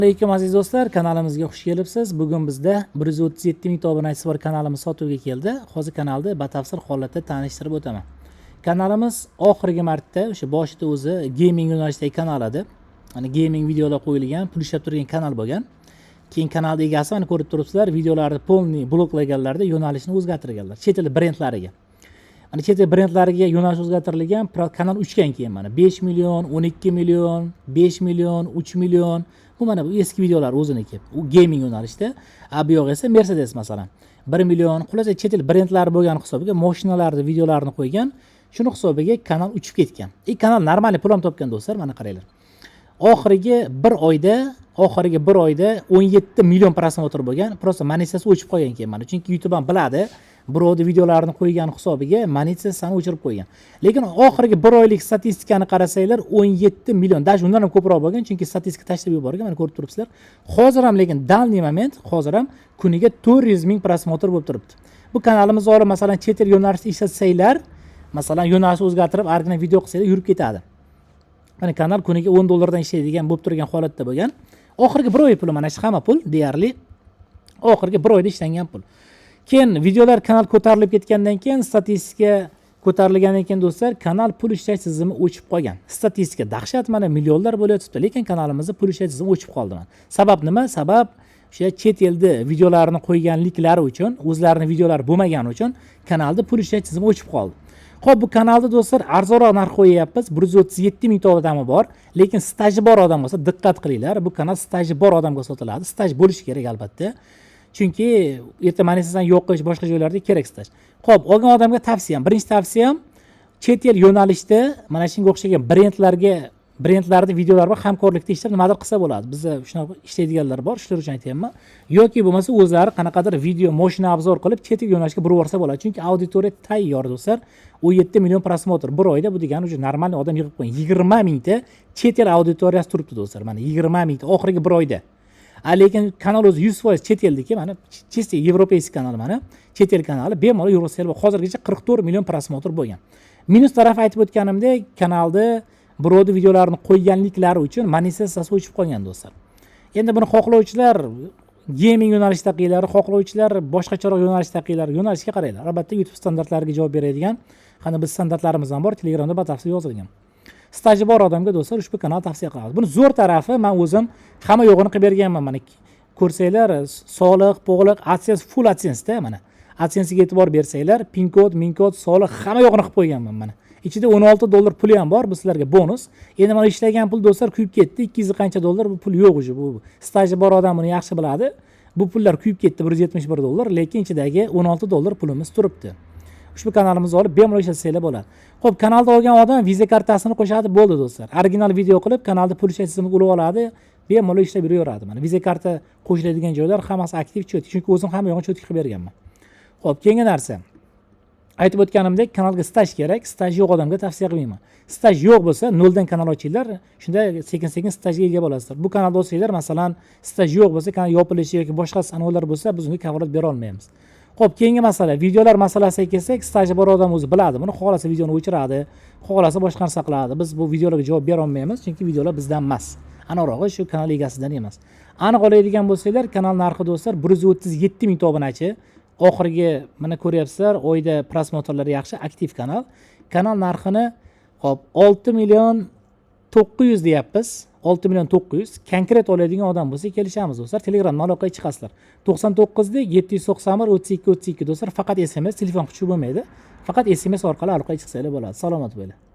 Alaykum, aziz do'stlar, kanalimizga xush kelibsiz. Bugun bizda 137 mingta obunachisi bor kanalimiz sotuvga keldi. Hozir kanalni batafsil holatda tanishtirib o'taman. Kanalimiz oxirgi marta o'sha boshida o'zi gaming yo'nalishidagi kanal edi. Mana, gaming videolar qo'yilgan, pul ishlab turgan kanal bo'lgan. Keyin kanalni egasi, mana, ko'rib turibsizlar, videolarni полный bloklaganlarda, yo'nalishini o'zgartirganlar chet el brendlariga. Mana, chet el brendlariga yo'nalish o'zgartirilgan, kanal uchgan. Keyin mana, 5 million, 12 million, 5 million, 3 million. Bu, mana, bu eski videolar o'ziniki, u gaming yo'nalishda. A bu yoq esa Mercedes, masalan, 1 million. Xullas, chet el brendlari bo'lgani hisobiga moshinalarni videolarini qo'ygan, shuni hisobiga kanal uchib ketgan и kanal нормальный pul ham topgan. Do'stlar, mana, qaranglar, oxirgi bir oyda 17 million просмотр bo'lgan. Просто monetizasiya o'chib qolgan keyin, mana, chunki YouTube ham biladi, birovni videolarini qo'ygan hisobiga monetizasiyani o'chirib qo'ygan. Lekin oxirgi bir oylik statistikani qarasanglar, 17 million, даже undan ham ko'proq bo'lgan, chunki statistika tashlab yuborgan. Mana, ko'rib turibsizlar hozir ham. Lekin данный момент hozir ham kuniga 400 ming просмотр bo'lib turibdi. Bu kanalimizni olib, masalan, chet el yo'nalishida ishlatsanglar, masalan, yo'nalishni o'zgartirib, original video qilsanglar, yurib ketadi. Mana, kanal kuniga 10 dollardan ishlaydigan bo'lib turgan holatda bo'lgan. Oxirgi bir oy puli, mana shu hamma pul deyarli oxirgi bir oyda ishlangan pul. Keyin videolar, kanal ko'tarilib ketgandan keyin, statistika ko'tarilgandan keyin, do'stlar, kanal pul ishlash tizimi o'chib qolgan. Statistika dahshat, mana, millionlar bo'layotibdi, lekin kanalimizda pul ishlash tizimi o'chib qoldi. Mana, sabab nima? Sabab o'sha chet elda videolarini qo'yganliklari uchun, o'zlarini videolari bo'lmagani uchun kanalda pul ishlash tizimi o'chib qoldi. Ho'p, bu kanalda, do'stlar, arzonroq narx qo'yyapmiz. 137 mingta odami bor, lekin staji bor odam bo'lsa, diqqat qilinglar, bu kanal staji bor odamga sotiladi. Staj bo'lishi kerak, albatta, chunki erta monetizasiyani yoqish, boshqa joylarda kerak staj. Ho'p, olgan odamga tavsiyam, birinchi tavsiyam, chet el yo'nalishda mana shunga o'xshagan brendlarga, brendlarni videolari bor, hamkorlikda ishlab nimadir qilsa bo'ladi. Bizda shunaqa ishlaydiganlar bor, shular uchun aytyapman. Yoki bo'lmasa o'zlari qanaqadir video, moshina обзор qilib, chet el yo'nalishga burib yuborsa bo'ladi, chunki auditoriya tayyor, do'stlar. 17 million просмотр bir oyda, bu degani уже нормальный odam yig'ib qo'ygan. 20 mingta chet el auditoriyasi turibdi, do'stlar, mana, 20 mingta oxirgi bir oyda. A lekin kanal o'zi 100% chet elniki, mana, чистый европейский kanal, mana, chet el kanali, bemalol yurg'izsanglar. Hozirgacha 44 million просмотр bo'lgan. Minus tarafi, aytib o'tganimdek, kanalda birovni videolarini qo'yganliklari uchun monetizatsiyasi o'chib qolgan, do'stlar. Endi buni xohlovchilar gaming yo'nalishida qilinglar, xohlovchilar boshqacharoq yo'nalishda qilinglar, yo'nalishga qaranglar. Albatta, YouTube standartlariga javob beradigan, qani, biz standartlarimiz ham bor, Telegramda batafsil yozilgan. Staji bor odamga, do'stlar, ushbu kanal tavsiya qilamiz. Buni zo'r tarafi, man o'zim hamma yo'g'ini qilib berganman. Mana, ko'rsanglar, soliq po'g'liq, AdSense, full AdSenseda. Mana, AdSensega e'tibor bersanglar, pin kod, min kod, soliq, hamma yo'g'ini qilib qo'yganman. Mana, ichida 16 dollar puli ham bor, bu sizlarga bonus. Endi mana ishlagan pul, do'stlar, kuyib ketdi, 200 qancha dollar, bu pul yo'q уже. Bu staji bor odam buni yaxshi biladi, bu pullar kuyib ketdi, 171 dollar, lekin ichidagi 16 dollar pulimiz turibdi. Ushbu kanalimizni olib, bemalol ishlatsanglar bo'ladi. Ho'p, kanalda olgan odam Viza kartasini qo'shadi, bo'ldi, do'stlar. Original video qilib, kanalda pul ishlash tizimini ulab oladi, bemalol ishlab yuraveradi. Mana, Viza karta qo'shiladigan joylar hammasi aktiv, четкий, chunki o'zim hamma yo'g'ini четкий qilib berganman. Ho'p, keyingi narsa, aytib o'tganimdek, kanalga staj kerak. Staj yo'q odamga tavsiya qilmayman. Staj yo'q bo'lsa, noldan kanal ochinglar, shunda sekin sekin stajga ega bo'lasizlar. Bu kanalda olsanglar, masalan, staj yo'q bo'lsa, kanal yopilishi yoki boshqa sanolar bo'lsa, biz unga kafolat bera olmaymiz. Ho'p, keyingi masala, videolar masalasiga kelsak, staji bor odam o'zi biladi buni, xohlasa videoni o'chiradi, xohlasa boshqa narsa qiladi. Biz bu videolarga javob bera olmaymiz, chunki videolar bizdan emas, aniqrog'i, shu kanal egasidan emas. Aniq oladigan bo'lsanglar, kanal narxi, do'stlar, 137 mingta obunachi, oxirgi, mana, ko'ryapsizlar, oyda просмотр lari yaxshi, aktiv kanal. Kanal narxini, hop, 6 million 900 deyapmiz, 6 million 900. Konkret oladigan odam bo'lsa, kelishamiz, do'stlar. Telegramdan aloqaga chiqasizlar, 99 791 32 32, do'stlar. Faqat SMS, telefon qilib bo'lmaydi, faqat SMS orqali aloqaga chiqsanglar bo'ladi. Salomat bo'linglar.